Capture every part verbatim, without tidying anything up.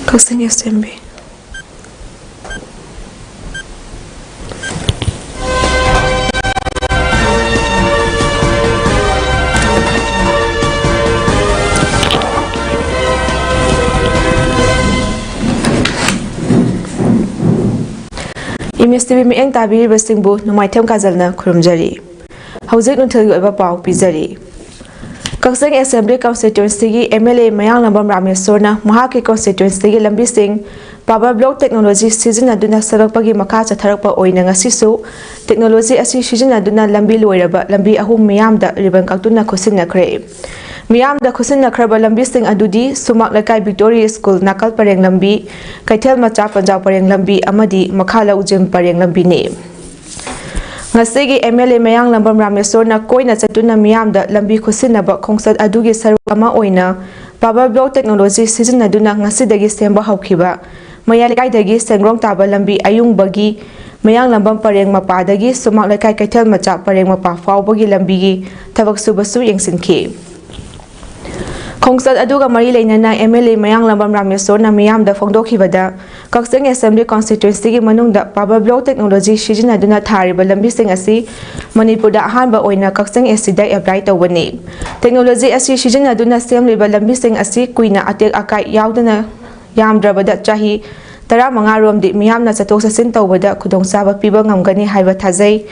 ꯀꯛꯆꯤꯡ assembly. Image T V ꯃꯤꯠꯌꯦꯡ ꯇꯥꯕꯤꯔꯤꯕꯁꯤꯡꯕꯨ ꯅꯨꯡꯃꯥꯏꯊꯦꯝ ꯀꯥꯖꯜꯅ ꯈꯨꯔꯨꯝꯖꯔꯤ꯫ ꯍꯧꯖꯤꯛ ꯅꯨꯡꯊꯤꯜꯒꯤ ꯑꯣꯏꯕ ꯄꯥꯎ ꯄꯤꯖꯔꯤ꯫ ꯀꯛꯆꯤꯡ ꯑꯦꯁꯦꯝꯕ꯭ꯂꯤ ꯀꯟꯁꯇꯤꯇ꯭ꯋꯦꯟꯁꯤꯒꯤ ꯑꯦꯝ ꯑꯦꯜ ꯑꯦ ꯃꯌꯥꯡꯂꯝꯕꯝ ꯔꯥꯃꯦꯁꯣꯔꯅ ꯃꯍꯥꯛꯀꯤ ꯀꯟꯁꯇꯤꯇ꯭ꯋꯦꯟꯁꯤꯒꯤ ꯂꯝꯕꯤꯁꯤꯡ ꯄꯥꯋꯔ ꯕ꯭ꯂꯣꯛ ꯇꯦꯛꯅꯣꯂꯣꯖꯤ ꯁꯤꯖꯤꯟꯅꯗꯨꯅ ꯁꯦꯝꯒꯠꯄꯒꯤ ꯃꯈꯥ ꯆꯠꯊꯔꯛꯄ ꯑꯣꯏꯅ ꯉꯁꯤꯁꯨ ꯇꯦꯛꯅꯣꯂꯣꯖꯤ ꯑꯁꯤ ꯁꯤꯖꯤꯟꯅꯗꯨꯅ ꯂꯝꯕꯤ ꯂꯣꯏꯔꯕ ꯂꯝꯕꯤ ꯑꯍꯨꯝ ꯃꯤꯌꯥꯝꯗ ꯔꯤꯕꯟ ꯀꯛꯇꯨꯅ ꯈꯨꯠꯁꯤꯟꯅꯈ꯭ꯔꯦ꯫ ꯃꯤꯌꯥꯝꯗ ꯈꯨꯠꯁꯤꯟꯅꯈ꯭ꯔꯕ ꯂꯝꯕꯤꯁꯤꯡ ꯑꯗꯨꯗꯤ ꯁꯨꯃꯥꯛ ꯂꯩꯀꯥꯏ ꯚꯤꯛꯇꯣꯔꯤ ꯁ꯭ꯀꯨꯜ ꯅꯥꯀꯜ ꯄꯔꯦꯡ ꯂꯝꯕꯤ, ꯀꯩꯊꯦꯜ ꯃꯆꯥ ꯄꯟꯖꯥꯎ ꯄꯔꯦꯡ ꯂꯝꯕꯤ ꯑꯃꯗꯤ ꯃꯈꯥ ꯂꯧ ꯖꯤꯝ ꯄꯔꯦꯡ ꯂꯝꯕꯤꯅꯤ꯫ ꯉꯁꯤꯒꯤ ꯑꯦꯝ ꯑꯦꯜ ꯑꯦ ꯃꯌꯥꯡꯂꯝꯕꯝ ꯔꯥꯃꯦꯁꯣꯔꯅ ꯀꯣꯏꯅ ꯆꯠꯇꯨꯅ ꯃꯤꯌꯥꯝꯗ ꯂꯝꯕꯤ ꯈꯨꯠꯁꯤꯟꯅꯕ ꯈꯣꯡꯆꯠ ꯑꯗꯨꯒꯤ ꯁꯔꯨꯛ ꯑꯃ ꯑꯣꯏꯅ ꯄꯥꯋꯔ ꯕ꯭ꯂꯣꯛ ꯇꯦꯛꯅꯣꯂꯣꯖꯤ ꯁꯤꯖꯤꯟꯅꯗꯨꯅ ꯉꯁꯤꯗꯒꯤ ꯁꯦꯝꯕ ꯍꯧꯈꯤꯕ ꯃꯌꯥꯏ ꯂꯩꯀꯥꯏꯗꯒꯤ ꯁꯦꯡꯒ꯭ꯔꯣꯡ ꯇꯥꯕ ꯂꯝꯕꯤ ꯑꯌꯨꯡꯕꯒꯤ ꯃꯌꯥꯡꯂꯝꯕꯝ ꯄꯔꯦꯡ ꯃꯄꯥꯗꯒꯤ ꯁꯨꯃꯥꯛ ꯂꯩꯀꯥꯏ ꯀꯩꯊꯦꯜ ꯃꯆꯥ ꯄꯔꯦꯡ ꯃꯄꯥ ꯐꯥꯎꯕꯒꯤ ꯂꯝꯕꯤꯒꯤ ꯊꯕꯛ ꯁꯨꯕꯁꯨ ꯌꯦꯡꯁꯤꯟꯈꯤ꯫ ꯈꯣꯡꯆꯠ ꯑꯗꯨꯒ ꯃꯔꯤ ꯂꯩꯅꯅ ꯑꯦꯝ ꯑꯦꯜ ꯑꯦ ꯃꯌꯥꯡꯂꯝꯕꯝ ꯔꯥꯃꯦꯁꯣꯔꯅ ꯃꯤꯌꯥꯝꯗ ꯐꯣꯡꯗꯣꯛꯈꯤꯕꯗ, ꯀꯛꯆꯤꯡ ꯑꯦꯁꯦꯝꯕ꯭ꯂꯤ ꯀꯟꯁꯇꯤꯇ꯭ꯋꯦꯟꯁꯤꯒꯤ ꯃꯅꯨꯡꯗ ꯄꯥꯋꯔ ꯕ꯭ꯂꯣꯛ ꯇꯦꯛꯅꯣꯂꯣꯖꯤ ꯁꯤꯖꯤꯟꯅꯗꯨꯅ ꯊꯥꯔꯤꯕ ꯂꯝꯕꯤꯁꯤꯡ ꯑꯁꯤ ꯃꯅꯤꯄꯨꯔꯗ ꯑꯍꯥꯟꯕ ꯑꯣꯏꯅ ꯀꯛꯆꯤꯡ ꯑꯦꯁ ꯁꯤꯗ ꯑꯦꯄ꯭ꯂꯥꯏ ꯇꯧꯕꯅꯤ꯫ ꯇꯦꯛꯅꯣꯂꯣꯖꯤ ꯑꯁꯤ ꯁꯤꯖꯤꯟꯅꯗꯨꯅ ꯁꯦꯝꯂꯤꯕ ꯂꯝꯕꯤꯁꯤꯡ ꯑꯁꯤ ꯀꯨꯏꯅ ꯑꯇꯦꯛ ꯑꯀꯥꯏ ꯌꯥꯎꯗꯅ ꯌꯥꯝꯗ꯭ꯔꯕꯗ ꯆꯍꯤ ꯇꯔꯥꯃꯉꯥ ꯔꯣꯝꯗꯤ ꯃꯤꯌꯥꯝꯅ ꯆꯠꯊꯣꯛ ꯆꯠꯁꯤꯟ ꯇꯧꯕꯗ ꯈꯨꯗꯣꯡꯆꯥꯕ ꯄꯤꯕ ꯉꯝꯒꯅꯤ ꯍꯥꯏꯕ ꯊꯥꯖꯩ꯫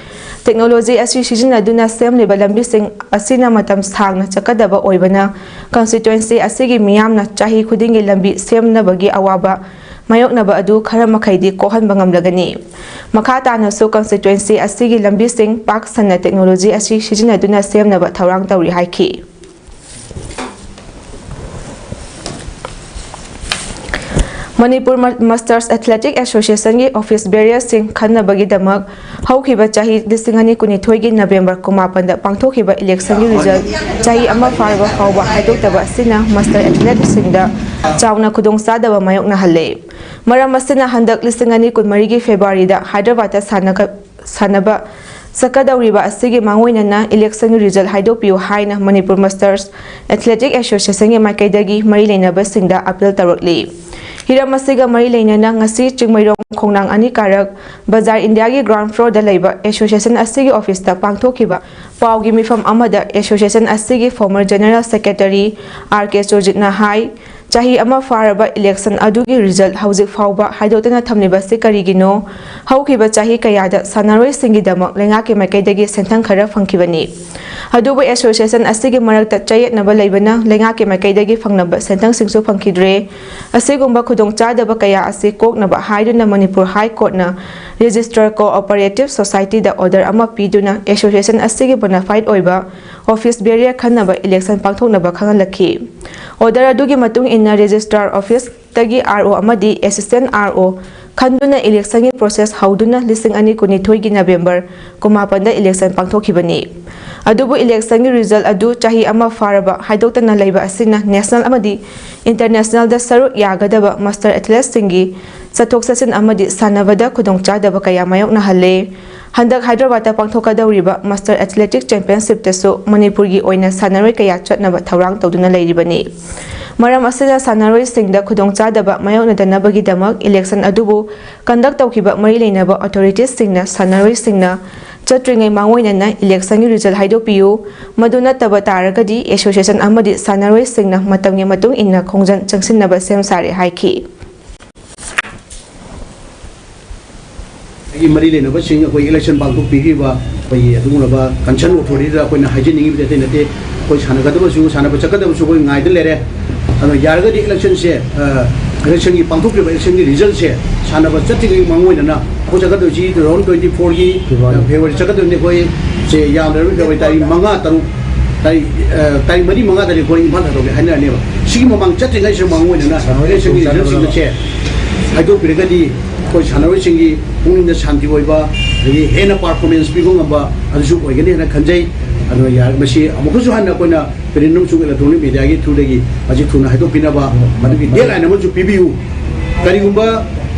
ꯇꯦꯛꯅꯣꯂꯣꯖꯤ ꯑꯁꯤ ꯁꯤꯖꯤꯟꯅꯗꯨꯅ ꯁꯦꯝꯂꯤꯕ ꯂꯝꯕꯤꯁꯤꯡ ꯑꯁꯤꯅ ꯃꯇꯝ ꯁꯥꯡꯅ ꯆꯠꯀꯗꯕ ꯑꯣꯏꯕꯅ, ꯀꯟꯁꯇꯤꯇ꯭ꯋꯦꯟꯁꯤ ꯑꯁꯤꯒꯤ ꯃꯤꯌꯥꯝꯅ ꯆꯍꯤ ꯈꯨꯗꯤꯡꯒꯤ ꯂꯝꯕꯤ ꯁꯦꯝꯅꯕꯒꯤ ꯑꯋꯥꯕ ꯃꯥꯌꯣꯛꯅꯕ ꯑꯗꯨ ꯈꯔ ꯃꯈꯩꯗꯤ ꯀꯣꯛꯍꯟꯕ ꯉꯝꯂꯒꯅꯤ꯫ ꯃꯈꯥ ꯇꯥꯅꯁꯨ ꯀꯟꯁꯇꯤꯇ꯭ꯋꯦꯟꯁꯤ ꯑꯁꯤꯒꯤ ꯂꯝꯕꯤꯁꯤꯡ ꯄꯥꯛ ꯁꯟꯅ ꯇꯦꯛꯅꯣꯂꯣꯖꯤ ꯑꯁꯤ ꯁꯤꯖꯤꯟꯅꯗꯨꯅ ꯁꯦꯝꯅꯕ ꯊꯧꯔꯥꯡ ꯇꯧꯔꯤ ꯍꯥꯏꯈꯤ꯫ ꯃꯅꯤꯄꯨꯔ ꯃ-, ꯃꯁꯇꯔꯁ ꯑꯦꯊꯂꯦꯇꯤꯛ ꯑꯦꯁꯣꯁꯤꯌꯦꯁꯟꯒꯤ ꯑꯣꯐꯤꯁ ꯕꯦꯔꯤꯌꯔꯁꯤꯡ ꯈꯟꯅꯕꯒꯤꯗꯃꯛ ꯍꯧꯈꯤꯕ ꯆꯍꯤ ꯂꯤꯁꯤꯡ ꯑꯅꯤ ꯀꯨꯟꯅꯤꯊꯣꯏꯒꯤ ꯅꯕꯦꯝꯕꯔ ꯀꯨꯟꯃꯥꯄꯟꯗ ꯄꯥꯡꯊꯣꯛꯈꯤꯕ ꯏꯂꯦꯛꯁꯟꯒꯤ ꯔꯤꯖꯜ ꯆꯍꯤ ꯑꯃ ꯐꯥꯔꯕ ꯐꯥꯎꯕ ꯍꯥꯏꯗꯣꯛꯇꯕ ꯑꯁꯤꯅ ꯃꯁꯇꯔ ꯑꯦꯊꯂꯦꯠꯁꯤꯡꯗ ꯆꯥꯎꯅ ꯈꯨꯗꯣꯡꯆꯥꯗꯕ ꯃꯥꯌꯣꯛꯅꯍꯜꯂꯦ꯫ ꯃꯔꯝ ꯑꯁꯤꯅ ꯍꯟꯗꯛ ꯂꯤꯁꯤꯡ ꯑꯅꯤ ꯀꯨꯟꯃꯔꯤꯒꯤ ꯐꯦꯕ꯭ꯔꯨꯋꯥꯔꯤꯗ ꯍꯥꯏꯗ꯭ꯔꯕꯥꯗꯇ ꯁꯥꯟꯅꯒ-, ꯁꯥꯟꯅꯕ ꯆꯠꯀꯗꯧꯔꯤꯕ ꯑꯁꯤꯒꯤ ꯃꯥꯡꯑꯣꯏꯅꯅ ꯏꯂꯦꯛꯁꯟꯒꯤ ꯔꯤꯖꯜ ꯍꯥꯏꯗꯣꯛꯄꯤꯌꯨ ꯍꯥꯏꯅ ꯃꯅꯤꯄꯨꯔ ꯃꯁꯇꯔꯁ ꯑꯦꯊꯂꯦꯇꯤꯛ ꯑꯦꯁꯣꯁꯤꯌꯦꯁꯟꯒꯤ ꯃꯥꯏꯀꯩꯗꯒꯤ ꯃꯔꯤ ꯂꯩꯅꯕꯁꯤꯡꯗ ꯑꯄꯤꯜ ꯇꯧꯔꯛꯂꯤ꯫ ꯍꯤꯔꯝ ꯑꯁꯤꯒ ꯃꯔꯤ ꯂꯩꯅꯅ ꯉꯁꯤ ꯆꯤꯡꯃꯩꯔꯣꯡ ꯈꯣꯡꯅꯥꯡ ꯑꯅꯤ ꯀꯥꯔꯛ ꯕꯖꯥꯔ ꯏꯟꯗꯤꯌꯥꯒꯤ ꯒ꯭ꯔꯥꯎꯟ ꯐ꯭ꯂꯣꯔꯗ ꯂꯩꯕ ꯑꯦꯁꯣꯁꯤꯌꯦꯁꯟ ꯑꯁꯤꯒꯤ ꯑꯣꯐꯤꯁꯇ ꯄꯥꯡꯊꯣꯛꯈꯤꯕ ꯄꯥꯎꯒꯤ ꯃꯤꯐꯝ ꯑꯃꯗ ꯑꯦꯁꯣꯁꯤꯌꯦꯁꯟ ꯑꯁꯤꯒꯤ ꯐꯣꯔꯃꯔ ꯖꯦꯅꯔꯦꯜ ꯁꯦꯀ꯭ꯔꯦꯇꯔꯤ ꯑꯥꯔ ꯀꯦ ꯁꯨꯔꯖꯤꯠꯅ ꯍꯥꯏ, ꯆꯍꯤ ꯑꯃ ꯐꯥꯔꯕ ꯏꯂꯦꯛꯁꯟ ꯑꯗꯨꯒꯤ ꯔꯤꯖꯜꯠ ꯍꯧꯖꯤꯛ ꯐꯥꯎꯕ ꯍꯥꯏꯗꯣꯛꯇꯅ ꯊꯝꯂꯤꯕꯁꯤ ꯀꯔꯤꯒꯤꯅꯣ? ꯍꯧꯈꯤꯕ ꯆꯍꯤ ꯀꯌꯥꯗ ꯁꯥꯟꯅꯔꯣꯏꯁꯤꯡꯒꯤꯗꯃꯛ ꯂꯩꯉꯥꯛꯀꯤ ꯃꯥꯏꯀꯩꯗꯒꯤ ꯁꯦꯟꯊꯪ ꯈꯔ ꯐꯪꯈꯤꯕꯅꯤ꯫ ꯑꯗꯨꯕꯨ ꯑꯦꯁꯣꯁꯤꯌꯦꯁꯟ ꯑꯁꯤꯒꯤ ꯃꯔꯛꯇ ꯆꯌꯦꯠꯅꯕ ꯂꯩꯕꯅ ꯂꯩꯉꯥꯛꯀꯤ ꯃꯥꯏꯀꯩꯗꯒꯤ ꯐꯪꯂꯕ ꯁꯦꯟꯊꯪꯁꯤꯡꯁꯨ ꯐꯪꯈꯤꯗ꯭ꯔꯦ꯫ ꯑꯁꯤꯒꯨꯝꯕ ꯈꯨꯗꯣꯡꯆꯥꯗꯕ ꯀꯌꯥ ꯑꯁꯤ ꯀꯣꯛꯅꯕ ꯍꯥꯏꯗꯨꯅ ꯃꯅꯤꯄꯨꯔ ꯍꯥꯏ ꯀꯣꯔꯠꯅ ꯔꯦꯖꯤꯁꯇꯔ ꯀꯣꯑꯣꯄꯔꯦꯇꯤꯚ ꯁꯣꯁꯥꯏꯇꯤꯗ ꯑꯣꯔꯗꯔ ꯑꯃ ꯄꯤꯗꯨꯅ ꯑꯦꯁꯣꯁꯤꯌꯦꯁꯟ ꯑꯁꯤꯒꯤ ꯕꯣꯅꯥꯐꯥꯏꯗ ꯑꯣꯏꯕ ꯑꯣꯐꯤꯁ ꯕꯦꯔꯤꯌꯔ ꯈꯟꯅꯕ ꯏꯂꯦꯛꯁꯟ ꯄꯥꯡꯊꯣꯛꯅꯕ ꯈꯪꯍꯜꯂꯛꯈꯤ꯫ ꯑꯣꯔꯗꯔ ꯑꯗꯨꯒꯤ ꯃꯇꯨꯡ ꯏꯟꯅ ꯔꯦꯖꯤꯁꯇ꯭ꯔꯥꯔ ꯑꯣꯐꯤꯁꯇꯒꯤ ꯑꯥꯔ ꯑꯣ ꯑꯃꯗꯤ ꯑꯦꯁꯤꯁꯇꯦꯟꯠ ꯑꯥꯔ ꯑꯣ ꯈꯟꯗꯨꯅ ꯏꯂꯦꯛꯁꯟꯒꯤ ꯄ꯭ꯔꯣꯁꯦꯁ ꯍꯧꯗꯨꯅ ꯂꯤꯁꯤꯡ ꯑꯅꯤ ꯀꯨꯟꯅꯤꯊꯣꯏꯒꯤ ꯅꯕꯦꯝꯕꯔ ꯀꯨꯟꯃꯥꯄꯟꯗ ꯏꯂꯦꯛꯁꯟ ꯄꯥꯡꯊꯣꯛꯈꯤꯕꯅꯤ꯫ ꯑꯗꯨꯕꯨ ꯏꯂꯦꯛꯁꯟꯒꯤ ꯔꯤꯖꯜꯠ ꯑꯗꯨ ꯆꯍꯤ ꯑꯃ ꯐꯥꯔꯕ ꯍꯥꯏꯗꯣꯛꯇꯅ ꯂꯩꯕ ꯑꯁꯤꯅ ꯅꯦꯁꯅꯦꯜ ꯑꯃꯗꯤ ꯏꯟꯇꯔꯅꯦꯁꯅꯦꯜꯗ ꯁꯔꯨꯛ ꯌꯥꯒꯗꯕ ꯃꯁꯇꯔ ꯑꯦꯊꯂꯦꯠꯁꯤꯡꯒꯤ ꯆꯠꯊꯣꯛ ꯆꯠꯁꯤꯟ ꯑꯃꯗꯤ ꯁꯥꯟꯅꯕꯗ ꯈꯨꯗꯣꯡꯆꯥꯗꯕ ꯀꯌꯥ ꯃꯥꯌꯣꯛꯅꯍꯜꯂꯦ꯫ ꯍꯟꯗꯛ ꯍꯥꯏꯗ꯭ꯔꯕꯥꯗꯇ ꯄꯥꯡꯊꯣꯛꯀꯗꯧꯔꯤꯕ ꯃꯁꯇꯔ ꯑꯦꯊꯂꯦꯇꯤꯛ ꯆꯦꯝꯄꯤꯌꯟꯁꯤꯞꯇꯁꯨ ꯃꯅꯤꯄꯨꯔꯒꯤ ꯑꯣꯏꯅ ꯁꯥꯟꯅꯔꯣꯏ ꯀꯌꯥ ꯆꯠꯅꯕ ꯊꯧꯔꯥꯡ ꯇꯧꯗꯨꯅ ꯂꯩꯔꯤꯕꯅꯤ꯫ ꯃꯔꯝ ꯑꯁꯤꯅ ꯁꯥꯟꯅꯔꯣꯏꯁꯤꯡꯗ ꯈꯨꯗꯣꯡꯆꯥꯗꯕ ꯃꯥꯌꯣꯛꯅꯗꯅꯕꯒꯤꯗꯃꯛ ꯏꯂꯦꯛꯁꯟ ꯑꯗꯨꯕꯨ ꯀꯟꯗꯛ ꯇꯧꯈꯤꯕ ꯃꯔꯤ ꯂꯩꯅꯕ ꯑꯣꯊꯣꯔꯤꯇꯤꯁꯁꯤꯡꯅ ꯁꯥꯟꯅꯔꯣꯏꯁꯤꯡꯅ ꯆꯠꯇ꯭ꯔꯤꯉꯩ ꯃꯥꯡꯑꯣꯏꯅꯅ ꯏꯂꯦꯛꯁꯟꯒꯤ ꯔꯤꯖꯜꯠ ꯍꯥꯏꯗꯣꯛꯄꯤꯌꯨ, ꯃꯗꯨ ꯅꯠꯇꯕ ꯇꯥꯔꯒꯗꯤ ꯑꯦꯁꯣꯁꯤꯌꯦꯁꯟ ꯑꯃꯗꯤ ꯁꯥꯟꯅꯔꯣꯏꯁꯤꯡꯅ ꯃꯇꯝꯒꯤ ꯃꯇꯨꯡ ꯏꯟꯅ ꯈꯣꯡꯖꯪ ꯆꯪꯁꯤꯟꯅꯕ ꯁꯦꯝ ꯁꯥꯔꯦ ꯍꯥꯏꯈꯤ꯫ ꯑꯩꯒꯤ ꯃꯔꯤ ꯂꯩꯅꯕꯁꯤꯡ ꯑꯩꯈꯣꯏ ꯏꯂꯦꯛꯁꯟ ꯄꯥꯡꯊꯣꯛꯄꯤꯈꯤꯕ ꯑꯩꯈꯣꯏꯒꯤ ꯑꯗꯨꯒꯨꯝꯂꯕ ꯀꯟꯁꯔꯟ ꯑꯣꯊꯣꯔꯤꯇꯤꯗ ꯑꯩꯈꯣꯏꯅ ꯍꯥꯏꯖꯅꯤꯡꯉꯤꯕꯗꯤ ꯑꯇꯩ ꯅꯠꯇꯦ, ꯑꯩꯈꯣꯏ ꯁꯥꯟꯅꯒꯗꯕꯁꯨ, ꯁꯥꯟꯅꯕ ꯆꯠꯀꯗꯕꯁꯨ ꯑꯩꯈꯣꯏ ꯉꯥꯏꯗ ꯂꯩꯔꯦ꯫ ꯑꯗꯣ ꯌꯥꯔꯒꯗꯤ ꯏꯂꯦꯛꯁꯟꯁꯦ, ꯑ, ꯏꯂꯦꯛꯁꯟꯒꯤ ꯄꯥꯡꯊꯣꯛꯈꯤꯕ ꯏꯂꯦꯛꯁꯟꯒꯤ ꯔꯤꯖꯜꯁꯦ ꯁꯥꯟꯅꯕ ꯆꯠꯇ꯭ꯔꯤꯉꯩ ꯃꯥꯡꯑꯣꯏꯅꯅ ꯑꯩꯈꯣꯏ ꯆꯠꯀꯗꯣꯏꯁꯤ two thousand twenty fourꯒꯤ February. February ꯆꯠꯀꯗꯣꯏꯅꯤ꯫ ꯑꯩꯈꯣꯏ ꯁꯦ ꯌꯥꯝꯗ꯭ꯔꯕꯗ February ꯇꯥꯔꯤꯛ ꯃꯉꯥ, ꯇꯔꯨꯛ, ꯇꯥꯔꯤꯛ, ꯑ, ꯇꯥꯔꯤꯛ ꯃꯔꯤ, ꯃꯉꯥꯗꯗꯤ ꯑꯩꯈꯣꯏ ꯏꯝꯐꯥꯜ ꯊꯥꯗꯣꯛꯀꯦ ꯍꯥꯏꯅꯔꯅꯦꯕ꯫ ꯁꯤꯒꯤ ꯃꯃꯥꯡ ꯆꯠꯇ꯭ꯔꯤꯉꯩꯁꯤꯗ ꯃꯥꯡꯑꯣꯏꯅꯅ ꯁꯥꯟꯅꯔꯣꯏ ꯏꯂꯦꯛꯁꯟꯒꯤ ꯔꯤꯖꯜꯁꯤꯡ ꯑꯁꯦ ꯍꯥꯏꯗꯣꯛꯄꯤꯔꯒꯗꯤ ꯑꯩꯈꯣꯏ ꯁꯥꯟꯅꯔꯣꯏꯁꯤꯡꯒꯤ ꯄꯨꯛꯅꯤꯡꯗ ꯁꯥꯟꯇꯤ ꯑꯣꯏꯕ, ꯑꯗꯒꯤ ꯍꯦꯟꯅ ꯄꯔꯐꯣꯔꯃꯦꯟꯁ ꯄꯤꯕ ꯉꯝꯕ ꯑꯗꯨꯁꯨ ꯑꯣꯏꯒꯅꯤ ꯍꯥꯏꯅ ꯈꯟꯖꯩ꯫ ꯑꯗꯨꯅ ꯌꯥꯔ-, ꯃꯁꯤ ꯑꯃꯨꯛꯀꯁꯨ ꯍꯟꯅ ꯑꯩꯈꯣꯏꯅ ꯄ꯭ꯔꯤꯟꯠ ꯑꯃꯁꯨꯡ ꯏꯂꯦꯛꯇ꯭ꯔꯣꯅꯤꯛ ꯃꯦꯗꯤꯌꯥꯒꯤ ꯊ꯭ꯔꯨꯗꯒꯤ ꯃꯁꯤ ꯊꯨꯅ ꯍꯥꯏꯗꯣꯛꯄꯤꯅꯕ, ꯃꯗꯨꯒꯤ ꯗꯦꯗꯂꯥꯏꯟ ꯑꯃꯁꯨ ꯄꯤꯕꯤꯌꯨ꯫ ꯀꯔꯤꯒꯨꯝꯕ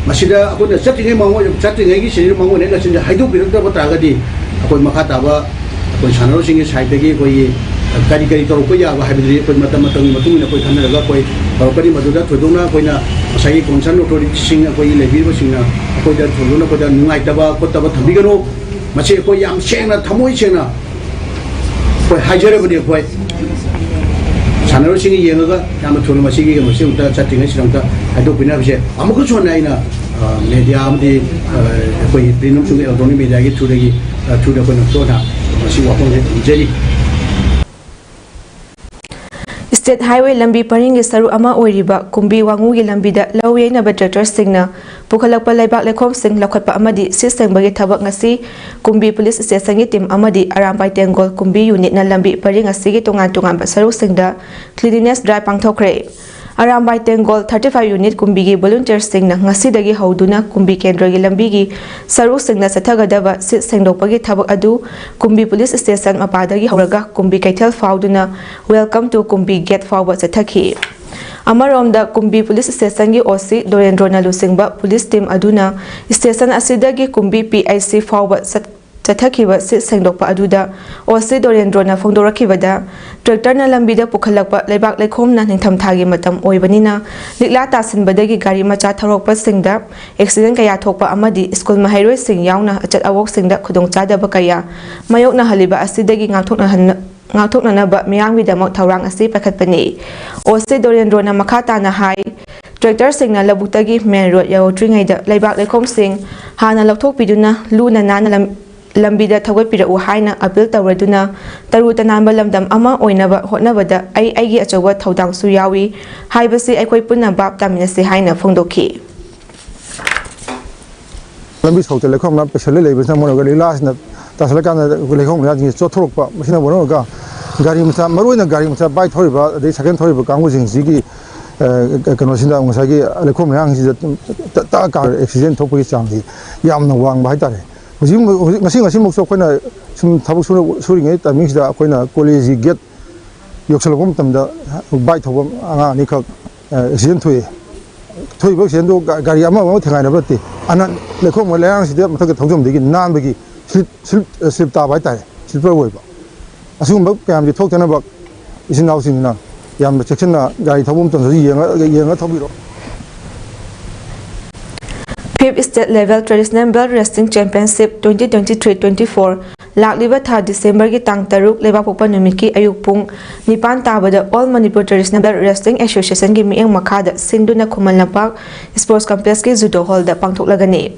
ꯃꯁꯤꯗ ꯑꯩꯈꯣꯏꯅ ꯆꯠꯇ꯭ꯔꯤꯉꯩ ꯃꯥꯡꯑꯣꯏ-, ꯆꯠꯇ꯭ꯔꯤꯉꯩꯒꯤ ꯁꯤꯗ ꯃꯥꯡꯑꯣꯏꯅ ꯏꯂꯦꯛꯁꯟꯁꯦ ꯍꯥꯏꯗꯣꯛꯄꯤꯔꯛꯇꯕ ꯇꯥꯔꯒꯗꯤ ꯑꯩꯈꯣꯏ ꯃꯈꯥ ꯇꯥꯕ ꯑꯩꯈꯣꯏ ꯁꯥꯟꯅꯔꯣꯏꯁꯤꯡꯒꯤ ꯁꯥꯏꯠꯇꯒꯤ ꯑꯩꯈꯣꯏꯒꯤ ꯀꯔꯤ ꯀꯔꯤ ꯇꯧꯔꯛꯄ ꯌꯥꯕ ꯍꯥꯏꯕꯗꯨꯗꯤ ꯑꯩꯈꯣꯏ ꯃꯇꯝ ꯃꯇꯝꯒꯤ ꯃꯇꯨꯡ ꯏꯟꯅ ꯑꯩꯈꯣꯏ ꯈꯟꯅꯔꯒ ꯑꯩꯈꯣꯏ ꯇꯧꯔꯛꯀꯅꯤ꯫ ꯃꯗꯨꯗ ꯊꯣꯏꯗꯣꯛꯅ ꯑꯩꯈꯣꯏꯅ ꯉꯁꯥꯏꯒꯤ ꯀꯣꯟꯁꯔꯟ ꯑꯣꯊꯣꯔꯤꯇꯤꯁꯤꯡ ꯑꯩꯈꯣꯏꯒꯤ ꯂꯩꯕꯤꯔꯤꯕꯁꯤꯡꯅ ꯑꯩꯈꯣꯏꯗ ꯊꯣꯏꯗꯣꯛꯅ ꯑꯩꯈꯣꯏꯗ ꯅꯨꯡꯉꯥꯏꯇꯕ ꯈꯣꯠꯇꯕ ꯊꯝꯕꯤꯒꯅꯨ꯫ ꯃꯁꯤ ꯑꯩꯈꯣꯏ ꯌꯥꯝ ꯁꯦꯡꯅ, ꯊꯃꯣꯏ ꯁꯦꯡꯅ ꯑꯩꯈꯣꯏ ꯍꯥꯏꯖꯔꯕꯅꯤ꯫ ꯑꯩꯈꯣꯏ ꯁꯥꯟꯅꯔꯣꯏꯁꯤꯡ ꯌꯦꯡꯉꯒ ꯌꯥꯝꯅ ꯊꯨꯅ ꯃꯁꯤꯒꯤ ꯀꯩꯅꯣꯁꯤ ꯑꯝꯇ ꯆꯠꯇ꯭ꯔꯤꯉꯩꯁꯤꯗ ꯑꯝꯇ ꯍꯥꯏꯗꯣꯛꯄꯤꯅꯕꯁꯦ ꯑꯃꯨꯛꯀꯁꯨ ꯍꯟꯅ ꯑꯩꯅ, ꯑ, ꯃꯦꯗꯤꯌꯥ ꯑꯃꯗꯤ, ꯑ, ꯑꯩꯈꯣꯏꯒꯤ ꯄ꯭ꯔꯤꯟ ꯑꯃꯁꯨꯡ ꯏꯂꯦꯛꯇ꯭ꯔꯣꯅꯤꯛ ꯃꯦꯗꯤꯌꯥꯒꯤ ꯊ꯭ꯔꯨꯗꯒꯤ, ꯑ, ꯊ꯭ꯔꯨꯗ ꯑꯩꯈꯣꯏꯅ ꯇꯣꯟꯅ ꯃꯁꯤ ꯋꯥꯐꯝꯁꯦ ꯊꯝꯖꯔꯤ꯫ ꯁ꯭ꯇꯦꯠ ꯍꯥꯏꯋꯦ ꯂꯝꯕꯤ ꯄꯔꯤꯡꯒꯤ ꯁꯔꯨꯛ ꯑꯃ ꯑꯣꯏꯔꯤꯕ ꯀꯨꯝꯕꯤ ꯋꯥꯉꯨꯒꯤ ꯂꯝꯕꯤꯗ ꯂꯧ ꯌꯩꯅꯕ ꯇ꯭ꯔꯦꯛꯇꯔꯁꯤꯡꯅ ꯄꯨꯈꯠꯂꯛꯄ ꯂꯩꯕꯥꯛ ꯂꯩꯈꯣꯝꯁꯤꯡ ꯂꯧꯈꯠꯄ ꯑꯃꯗꯤ ꯁꯤꯠ ꯁꯦꯡꯕꯒꯤ ꯊꯕꯛ ꯉꯁꯤ ꯀꯨꯝꯕꯤ ꯄꯨꯂꯤꯁ ꯁ꯭ꯇꯦꯁꯟꯒꯤ ꯇꯤꯝ ꯑꯃꯗꯤ ꯑꯔꯥꯝꯕꯥꯏ ꯇꯦꯡꯒꯣꯜ ꯀꯨꯝꯕꯤ ꯌꯨꯅꯤꯠꯅ ꯂꯝꯕꯤ ꯄꯔꯤꯡ ꯑꯁꯤꯒꯤ ꯇꯣꯉꯥꯟ ꯇꯣꯉꯥꯟꯕ ꯁꯔꯨꯛꯁꯤꯡꯗ cleanliness drive ꯄꯥꯡꯊꯣꯛꯈ꯭ꯔꯦ꯫ Arambai ꯇꯦꯡꯒꯣꯜ thirty five unit ꯀꯨꯝꯕꯤꯒꯤ volunteerꯁꯤꯡꯅ ꯉꯁꯤꯗꯒꯤ ꯍꯧꯗꯨꯅ ꯀꯨꯝꯕꯤ ꯀꯦꯟꯗ꯭ꯔꯒꯤ ꯂꯝꯕꯤꯒꯤ ꯁꯔꯨꯛꯁꯤꯡꯗ ꯆꯠꯊꯒꯗꯕ ꯁꯤꯠ ꯁꯦꯡꯗꯣꯛꯄꯒꯤ ꯊꯕꯛ ꯑꯗꯨ ꯀꯨꯝꯕꯤ ꯄꯨꯂꯤꯁ ꯁ꯭ꯇꯦꯁꯟ ꯃꯄꯥꯗꯒꯤ ꯍꯧꯔꯒ ꯀꯨꯝꯕꯤ ꯀꯩꯊꯦꯜ ꯐꯥꯎꯗꯨꯅ Welcome to ꯀꯨꯝꯕꯤ gate ꯐꯥꯎꯕ ꯆꯠꯊꯈꯤ꯫ ꯑꯃꯔꯣꯝꯗ ꯀꯨꯝꯕꯤ ꯄꯨꯂꯤꯁ ꯁ꯭ꯇꯦꯁꯟꯒꯤ ꯑꯣ ꯁꯤ ꯗꯣꯔꯦꯟꯗ꯭ꯔꯣꯅ ꯂꯨꯆꯤꯡꯕ ꯄꯨꯂꯤꯁ ꯇꯤꯝ ꯑꯗꯨꯅ ꯁ꯭ꯇꯦꯁꯟ ꯑꯁꯤꯗꯒꯤ ꯀꯨꯝꯕꯤ ꯄꯤ ꯑꯩꯆ ꯁꯤ ꯐꯥꯎꯕ ꯆꯠ-, ꯆꯠꯊꯈꯤꯕ ꯁꯤꯠ ꯁꯦꯡꯗꯣꯛꯄ ꯑꯗꯨꯗ ꯑꯣ ꯁꯤ ꯗꯣꯔꯦꯟꯗ꯭ꯔꯣꯅ ꯐꯣꯡꯗꯣꯔꯛꯈꯤꯕꯗ, ꯇ꯭ꯔꯦꯛꯇꯔꯅ ꯂꯝꯕꯤꯗ ꯄꯨꯈꯠꯂꯛꯄ ꯂꯩꯕꯥꯛ ꯂꯩꯈꯣꯝꯅ ꯅꯤꯡꯊꯝꯊꯥꯒꯤ ꯃꯇꯝ ꯑꯣꯏꯕꯅꯤꯅ ꯂꯤꯛꯂꯥ ꯇꯥꯁꯤꯟꯕꯗꯒꯤ ꯒꯥꯔꯤ ꯃꯆꯥ ꯊꯧꯔꯛꯄꯁꯤꯡꯗ ꯑꯦꯛꯁꯤꯗꯦꯟ ꯀꯌꯥ ꯊꯣꯛꯄ ꯑꯃꯗꯤ ꯁ꯭ꯀꯨꯜ ꯃꯍꯩꯔꯣꯏꯁꯤꯡ ꯌꯥꯎꯅ ꯑꯆꯠ ꯑꯋꯣꯛꯁꯤꯡꯗ ꯈꯨꯗꯣꯡꯆꯥꯗꯕ ꯀꯌꯥ ꯃꯥꯌꯣꯛꯅꯍꯜꯂꯤꯕ ꯑꯁꯤꯗꯒꯤ ꯉꯥꯛꯊꯣꯛꯅꯍꯟ-, ꯉꯥꯛꯊꯣꯛꯅꯅꯕ ꯃꯤꯌꯥꯝꯒꯤꯗꯃꯛ ꯊꯧꯔꯥꯡ ꯑꯁꯤ ꯄꯥꯏꯈꯠꯄꯅꯤ꯫ ꯑꯣ ꯁꯤ ꯗꯣꯔꯦꯟꯗ꯭ꯔꯣꯅ ꯃꯈꯥ ꯇꯥꯅ ꯍꯥꯏ, ꯇ꯭ꯔꯦꯛꯇꯔꯁꯤꯡꯅ ꯂꯧꯕꯨꯛꯇꯒꯤ ꯃꯦꯟ ꯔꯣꯗ ꯌꯧꯔꯛꯇ꯭ꯔꯤꯉꯩꯗ ꯂꯩꯕꯥꯛ ꯂꯩꯈꯣꯝꯁꯤꯡ ꯍꯥꯟꯅ ꯂꯧꯊꯣꯛꯄꯤꯗꯨꯅ ꯂꯨꯅ ꯅꯥꯟꯅ ꯂꯝ-, ꯂꯝꯕꯤꯗ ꯊꯧꯒꯠꯄꯤꯔꯛꯎ ꯍꯥꯏꯅ ꯑꯄꯤꯜ ꯇꯧꯔꯗꯨꯅ ꯇꯔꯨ ꯇꯅꯥꯟꯕ ꯂꯝꯗꯝ ꯑꯃ ꯑꯣꯏꯅꯕ ꯍꯣꯠꯅꯕꯗ ꯑꯩ ꯑꯩꯒꯤ ꯑꯆꯧꯕ ꯊꯧꯗꯥꯡꯁꯨ ꯌꯥꯎꯏ ꯍꯥꯏꯕꯁꯤ ꯑꯩꯈꯣꯏ ꯄꯨꯟꯅ ꯚꯥꯞ ꯇꯥꯃꯤꯟꯅꯁꯤ ꯍꯥꯏꯅ ꯐꯣꯡꯗꯣꯛꯈꯤ꯫ ꯂꯝꯕꯤ ꯁꯣꯔꯣꯛꯇ ꯂꯩꯈꯣꯝꯅ ꯄꯩꯁꯜꯂ ꯂꯩꯕꯁꯤꯅ ꯃꯔꯝ ꯑꯣꯏꯔꯒ ꯂꯤꯛꯂꯥꯁꯤꯅ ꯇꯥꯁꯜꯂꯀꯥꯟꯗ ꯑꯩꯈꯣꯏ ꯂꯩꯈꯣꯝ ꯂꯩꯅꯥꯡꯁꯤꯡꯁꯦ ꯆꯣꯠꯊꯣꯔꯛꯄ, ꯃꯁꯤꯅ ꯃꯔꯝ ꯑꯣꯏꯔꯒ ꯒꯥꯔꯤ ꯃꯆꯥ, ꯃꯔꯨꯑꯣꯏꯅ ꯒꯥꯔꯤ ꯃꯆꯥ ꯕꯥꯏꯛ ꯊꯧꯔꯤꯕ ꯑꯗꯩ ꯁꯥꯏꯀꯜ ꯊꯧꯔꯤꯕ ꯀꯥꯡꯕꯨꯁꯤꯡꯁꯤꯒꯤ, ꯑ, ꯀꯩꯅꯣꯁꯤꯗ ꯉꯁꯥꯏꯒꯤ ꯂꯩꯈꯣꯝ ꯂꯩꯅꯥꯡꯁꯤꯗ ꯇ-, ꯇ-, ꯇꯛꯑꯀꯥꯟꯗ ꯑꯦꯛꯁꯤꯗꯦꯟ ꯊꯣꯛꯄꯒꯤ ꯆꯥꯡꯁꯤ ꯌꯥꯝꯅ ꯋꯥꯡꯕ ꯍꯥꯏꯇꯥꯔꯦ꯫ ꯍꯧꯖꯤꯛ, ꯍꯧꯖꯤꯛ, ꯉꯁꯤ, ꯉꯁꯤꯃꯛꯁꯨ ꯑꯩꯈꯣꯏꯅ ꯁꯨꯝ ꯊꯕꯛ ꯁꯨꯔ-, ꯁꯨꯔꯤꯉꯩ ꯇꯥꯏꯃꯤꯡꯁꯤꯗ ꯑꯩꯈꯣꯏꯅ ꯀꯣꯂꯦꯖꯀꯤ ꯒꯦꯠ ꯌꯧꯁꯜꯂꯛꯄ ꯃꯇꯝꯗ ꯕꯥꯏꯛ ꯊꯧꯕ ꯑꯉꯥꯡ ꯑꯅꯤꯈꯛ, ꯑ, ꯑꯦꯛꯁꯤꯗꯦꯟ ꯊꯣꯛꯑꯦ꯫ ꯊꯣꯛꯏꯕ ꯑꯦꯛꯁꯤꯗꯦꯟꯗꯨ ꯒꯥ-, ꯒꯥꯔꯤ ꯑꯃ ꯑꯃ ꯊꯦꯡꯒꯥꯏꯅꯕ ꯅꯠꯇꯦ꯫ ꯑꯅ-, ꯂꯩꯈꯣꯝ ꯂꯩꯅꯥꯡꯁꯤꯗ ꯃꯊꯛꯇ ꯊꯧꯖꯤꯟꯕꯗꯒꯤ ꯅꯥꯟꯕꯒꯤ ꯁ꯭ꯂꯤꯞ, ꯁ꯭ꯂꯤꯞ, ꯁ꯭ꯂꯤꯞ ꯇꯥꯕ ꯍꯥꯏꯇꯥꯔꯦ, ꯁ꯭ꯂꯤꯞꯄꯔ ꯑꯣꯏꯕ꯫ ꯑꯁꯤꯒꯨꯝꯕ ꯀꯌꯥꯝꯁꯦ ꯊꯣꯛꯇꯅꯕ ꯏꯆꯤꯟ ꯏꯅꯥꯎꯁꯤꯡꯁꯤꯅ ꯌꯥꯝꯅ ꯆꯦꯛꯁꯤꯟꯅ ꯒꯥꯔꯤ ꯊꯧꯕ ꯃꯇꯝꯗꯁꯨ ꯌꯦꯡꯉ, ꯌꯦꯡꯉ ꯊꯧꯕꯤꯔꯣ꯫ State Level Traditional Belt Wrestling Championship twenty twenty-three twenty-four ꯂꯥꯛꯂꯤꯕ ꯊꯥ ꯗꯤꯁꯦꯝꯕꯔꯒꯤ ꯇꯥꯡ ꯇꯔꯨꯛ, ꯂꯩꯕꯥꯛꯄꯣꯛꯄ ꯅꯨꯃꯤꯠꯀꯤ ꯑꯌꯨꯛ ꯄꯨꯡ ꯅꯤꯄꯥꯟ ꯇꯥꯕꯗ All Manipur Traditional Belt Wrestling Associationꯒꯤ ꯃꯤꯠꯌꯦꯡ ꯃꯈꯥꯗ ꯁꯤꯟꯗꯨꯅ ꯈꯨꯃꯟ ꯂꯝꯄꯥꯛ Sports Complexꯀꯤ Judo Hallꯗ ꯄꯥꯡꯊꯣꯛꯂꯒꯅꯤ꯫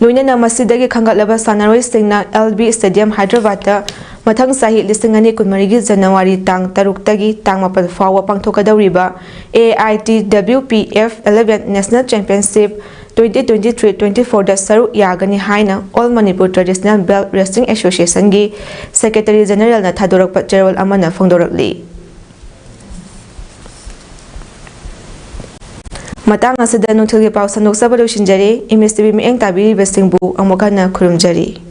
ꯂꯣꯏꯅꯅ ꯃꯁꯤꯗꯒꯤ ꯈꯟꯒꯠꯂꯕ ꯁꯥꯟꯅꯔꯣꯏꯁꯤꯡꯅ L B Stadium ꯍꯥꯏꯗ꯭ꯔꯕꯥꯗꯇ ꯃꯊꯪ ꯆꯍꯤ ꯂꯤꯁꯤꯡ ꯑꯅꯤ ꯀꯨꯟꯃꯔꯤꯒꯤ ꯖꯅꯋꯥꯔꯤ ꯇꯥꯡ ꯇꯔꯨꯛꯇꯒꯤ ꯇꯥꯡ ꯃꯥꯄꯟ ꯐꯥꯎꯕ ꯄꯥꯡꯊꯣꯛꯀꯗꯧꯔꯤꯕ A I T W P F eleven National Championship twenty twenty-three twenty-fourꯗ ꯁꯔꯨꯛ ꯌꯥꯒꯅꯤ ꯍꯥꯏꯅ All Manipur Traditional Belt Wrestling Associationꯒꯤ Secretary Generalꯅ ꯊꯥꯗꯣꯔꯛꯄ ꯆꯦꯔꯣꯜ ꯑꯃꯅ ꯐꯣꯡꯗꯣꯔꯛꯂꯤ꯫ ꯃꯇꯥꯡ ꯑꯁꯤꯗ ꯅꯨꯡꯊꯤꯜꯒꯤ ꯄꯥꯎ ꯁꯟꯗꯣꯛꯆꯕ ꯂꯣꯏꯁꯤꯟꯖꯔꯦ꯫ M S T V ꯃꯤꯠꯌꯦꯡ ꯇꯥꯕꯤꯔꯤꯕꯁꯤꯡꯕꯨ ꯑꯃꯨꯛ ꯍꯟꯅ ꯈꯨꯔꯨꯝꯖꯔꯤ꯫